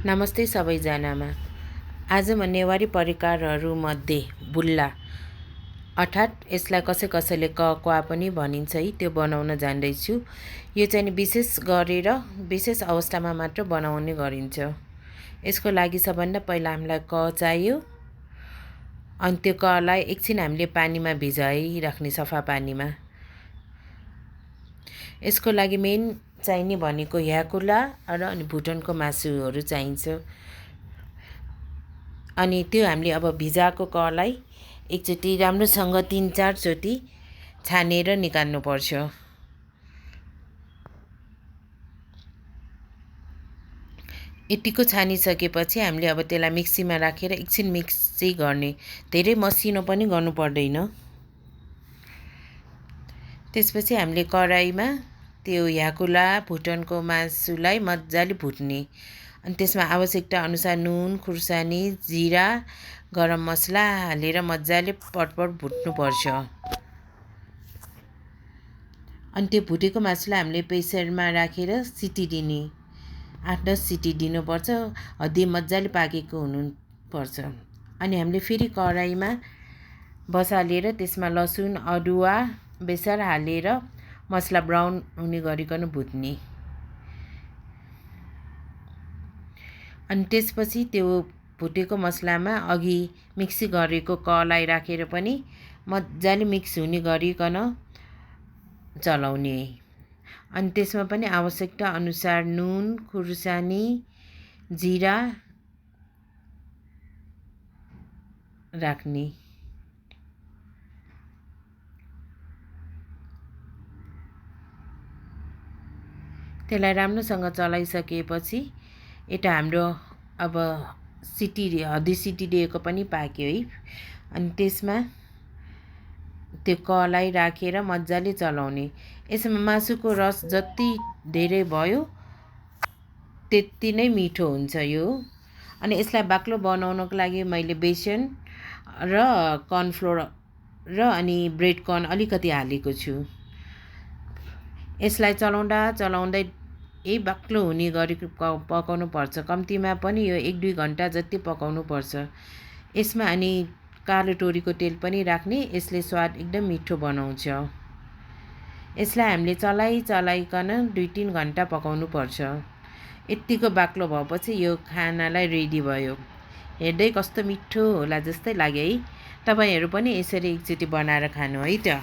नमस्ते सबैजनामा। आज म नेवारी परिकारहरूमध्ये बुल्ला अर्थात् यसलाई कसैले क्वा पनि भनिन्छ है, त्यो बनाउन जान्दैछु। यो चाहिँ विशेष गरेर विशेष अवस्थामा मात्र बनाउने गरिन्छ। यसको लागि सबभन्दा पहिला हामीलाई क चाहियो। अनि त्यो कलाई एकछिन हामीले पानीमा भिजाइराख्ने, सफा पानीमा। यसको लागि मेन चाहिने भनेको ह्याकुला र अनि भुटनको मासुहरू चाहिन्छ। अनि त्यो हामीले अब भिजाएको कलाई एकचोटि राम्रोसँग 3-4 चोटि छानेर निकाल्नुपर्छ। यतिको छानिसकेपछि हामीले अब त्यसलाई मिक्सीमा राखेर एकछिन मिक्सी गर्ने, धेरै मसिनो पनि गर्नु पर्दैन। त्यसपछि हामीले कराईमा त्यो ह्याकुला भुटनको मासुलाई मजाले भुट्ने। अनि त्यसमा आवश्यकता अनुसार नुन, खुर्सानी, जिरा, गरम मसला हालेर मजाले पटपट भुट्नुपर्छ। अनि त्यो भुटेको मासुलाई हामीले प्रेसरमा राखेर सिटी दिने, 8-10 सिटी दिनुपर्छ। हड्डी मजाले पाकेको हुनुपर्छ। अनि हामीले फेरि कराईमा बसालेर त्यसमा लसुन, अदुवा बेसार हालेर मसला ब्राउन हुने गरिकन भुट्ने। अनि त्यसपछि त्यो भुटेको मसलामा अघि मिक्सी गरेको कलाई राखेर पनि मजाले मिक्स हुने गरिकन चलाउने। अनि त्यसमा पनि आवश्यकता अनुसार नुन, खुर्सानी, जिरा राख्ने। त्यसलाई राम्रोसँग चलाइसकेपछि यता हाम्रो अब हड्डी सिटी दिएको पनि पाक्यो है। अनि त्यसमा त्यो कलाई राखेर मजाले चलाउने। यसमा मासुको रस जति धेरै भयो त्यति नै मिठो हुन्छ यो। अनि यसलाई बाक्लो बनाउनको लागि मैले बेसन र कर्नफ्लोर र अनि ब्रेड कर्न अलिकति हालेको छु। यसलाई चलाउँदै बाक्लो हुने गरी पकाउनु पर्छ। कम्तीमा पनि यो 1-2 घन्टा जति पकाउनु पर्छ। यसमा अनि कालो तोरीको तेल पनि राख्ने, यसले स्वाद एकदम मिठो बनाउँछ। यसलाई हामीले चलाइकन 2-3 घन्टा पकाउनु पर्छ। यतिको बाक्लो भएपछि यो खानालाई रेडी भयो। हेर्दै कस्तो मिठो होला जस्तै लाग्यो है। तपाईहरु पनि यसरी एकचोटि बनाएर खानु है त।